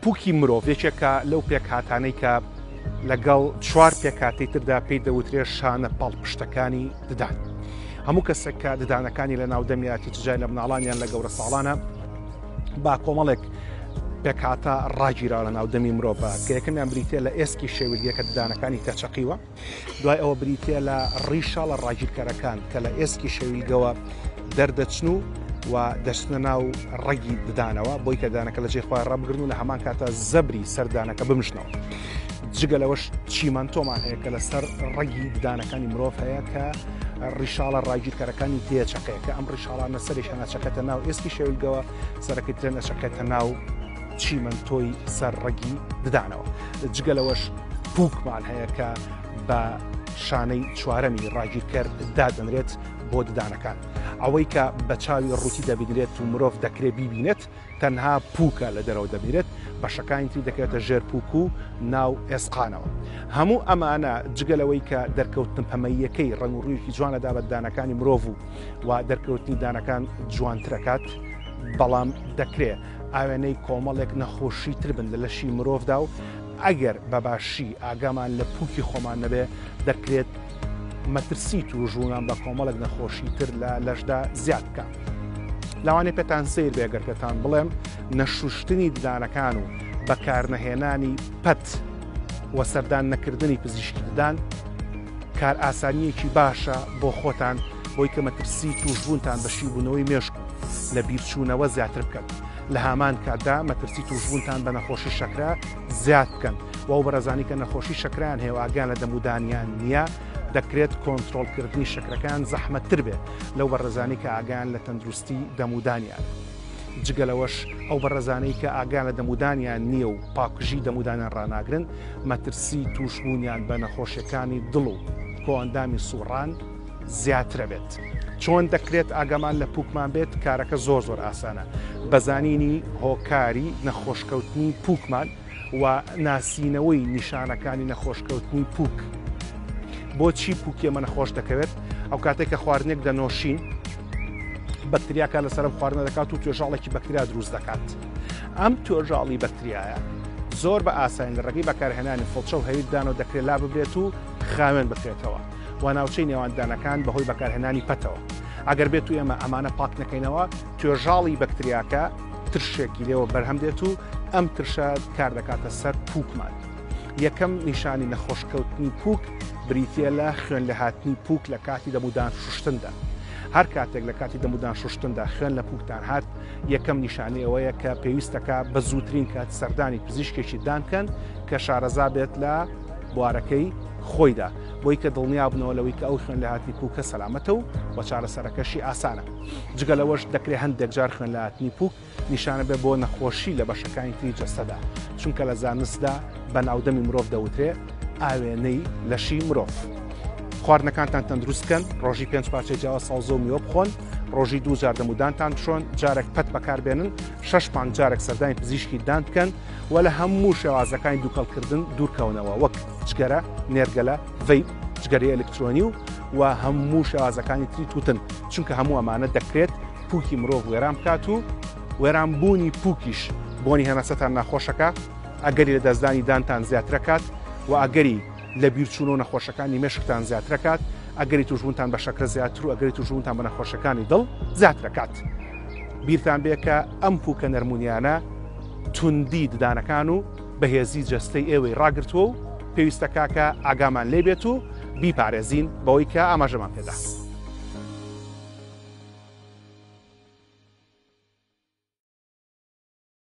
پوکی مرۆڤ یەکێکە لەو پێکهاتانەی کە لەگەڵ چوار پێکهاتەی تردا پێی دەوترێت شانە پاڵپشتەکانی ددان. هەموو کەسێک کە ددانەکانی لە ناو دەمیاتی چجای لە مناڵانیان لە گەورە ساڵانە با کۆمەڵێک پێکهاتە ڕاگیراوە لە ناو دەمی مرۆڤە کە یەکەمیان بریتە لە ئێسکی شێویلگە کە ددانەکانی تەچەقیوە دوای ئەوە بریتە لە ڕیشاڵە ڕاگیرکەرەکان کە لە ئێسکی شەویلگەوە دەردەچن و و دەچنە ناو ڕەگی ددانەوە بۆی کە دانەکە لە جێ خۆیان ڕابگرن و لە هەمان کاتە زەبری سەردانەکە بمژنەوە. جگە لەوەش چیمەنتۆمان هەیە کە لەسەر ڕەگی ددانەکانی مرۆڤ هەیە کە ڕیشاڵە ڕاگیرکەرەکانی تێچەقەیە کە ئەم ڕیشاڵانە سەرێکیان ئەچەقێتە ناو ئێسکی شەویلگەوە سەرەکەی ترێن ئەچەقێتە ناو چیمەنتۆی سەر ڕەگی ددانەوە جگە لەوەش پوکمان هەیە کە بە شانەی چوارەمی ڕاگیرکەر دادەنرێت بۆ ددانەکان ئەوەی کە بە چاوی ڕووتی دەبینرێت و مرۆڤ دەکرێت بیبینێت تەنها پوکە لە دەرەوە دەبینرێت بەشەکانی تری دەکەوێتە ژێر پوک و ناو ئێسقانەوە هەموو ئەمانە جگە لەوەی کە دەرکەوتن پەمەییەکەی ڕەنگ و ڕوویەکی جوان لەدا بە ددانەکانی مرۆڤ و و دەرکەوتنی دانەکان جوانترەکات بەڵام دەکرێ ئاوێنەی کۆمەڵێک نەخۆشی تر بن لە لەشی مرۆڤدا و ئەگەر بەباشی ئاگامان لە پوکی خۆمان نەبێ دەکرێت مەترسی تووشبوونان بە کۆمەڵێک نەخۆشی تر لە لەشدا زیاد بکە. لەوانەیە پێتان سەیر بێ گەر پێتان بڵێم نەشوشتنی ددانەکان و بەکارنەهێنانی پەت و سەردان نەکردنی پزیشکی ددان کارئاسانییەکی باشە بۆ خۆتان بۆی کە مەترسی تووشبوونتان بە شیبوونەوەی مێشک و لە بیرچوونەوە زیاتر بکەن لە هامان کاتدا مەترسی تووشبوونتان بە نەخۆشی شەکرە زیاد بکەن و ئەو بەڕێزانی کە نەخۆشی شەکرەیان هەیە و ئاگایان لە دەمودانیان نییە دەکرێت کۆنترۆڵکردنی شەکرەکان زەحمەتتر بێت لەو بەڕێزانی کە ئاگایان لە تەندروستی دەمودانیان. جگە لەوەش ئەو بەڕێزانەی کە ئاگایان لە دەمودانیان نییە و پاکژی دەمودانیان ڕاناگرن مەترسی تووشبوونیان بە نەخۆشیەکانی دڵ و کۆئەندامی سوڕان زیاترە بێت. چۆن دەکرێت ئاگامان لە پوکمان بێت؟ کارەکە زۆر زۆر ئاسانە بە زانینی هۆکاری نەخۆشکەوتنی پوکمان و ناسینەوەی نیشانەکانی نەخۆشکەوتنی پوک. بۆچی پوکی ئێمە نەخۆش دەکەوێت؟ ئەو کاتێک کە خواردنێک دەنۆشین بەکتریاکە لەسەر ئەم خواردنە دەکات و توێژاڵێکی بەکتریا دروست دەکات. ئەم توێژاڵی بەکتریایە زۆر بە ئاسانی لە ڕێگەی بەکارهێنانی فڵچە و هەویردانەوە دەکرێت لا ببرێت و خاوێن بکرێتەوە و ناوچەی نێوان دانەکان بەهۆی بەکارهێنانی پەتەوە. ئەگەر بێت و ئێمە ئەمانە پاک نەکەینەوە توێژاڵی بەکتریاکە ترشێکی لێوە بەرهەم دێت و ئەم ترشە کار دەکاتە سەر پووکمان. یەکەم نیشانی نەخۆشکەوتنی پووک بریتییە لە خوێن لێهاتنی پووک لە کاتی دەمودان شوشتندا. هەر کاتێک لە کاتی دەمودان شوشتندا خوێن لە پووکتان هات، یەکەم نیشانەی ئەوەیە کە پێویستەکە بە زووترین کات سەردانی پزیشکێکی دان بکەن کە شارەزا بێت لە بوارەکەی خۆیدا بۆی کە دڵنیا بنەوە لەوەی کە ئەو خوێن لێهاتنی پووکە سەلامەتە و و چارەسەرەکەشی ئاسانە. جگە لەوەش دەکرێت هەندێک جار خوێن لێهاتنی پووک نیشانە بێت بۆ نەخۆشی لە بەشەکانی تری جەستەدا، چونکە لە زانستدا بە ناودەمی مرۆڤ دەوترێ ئاوێنەی لەشی مرۆڤ. خواردنەکانتان تەندروست بکەن، ڕۆژی پێنج پارچەی جیاواز سەوزە و میوە بخۆن، ڕۆژی دوو جار دەمودانتان بشۆن، جارێک پەت بەکاربێنن، شەش مانگ جارێک سەردانی پزیشکی دان بکەن و لە هەموو شێوازەکانی دووکەڵکردن دوورکەونەوە وەک جگەرە، نێرگەلە، ڤەیپ، جگەرەی ئەلکترۆنی و و هەموو شێوازەکانی تری تووتن، چونکە هەموو ئەمانە دەکرێت پووکی مرۆڤ وێران بکات و وێران بوونی پووکیش بۆنی هەناسەتان ناخۆشەکە، ئەگەری لەدەستدانی دانتان زیاترەکات و ئەگەری لەبیرچوون و نەخۆشەکانی مێشکتان زیاترەکات، ئەگەری تووشبوونتان بە شەکرە زیاتر و ئەگەری تووشبوونتان بە نەخۆشەکانی دڵ زیاترەکات. بیرتان بێ کە ئەم پووکە نەرمونیانە توندی ددانەکان و بەهێزی جەستەی ئێوەی ڕاگرتووە و پێویستە کاکە ئاگامان لێ بێت و بیپارێزین بەوەی کە ئاماژەمان پێدا.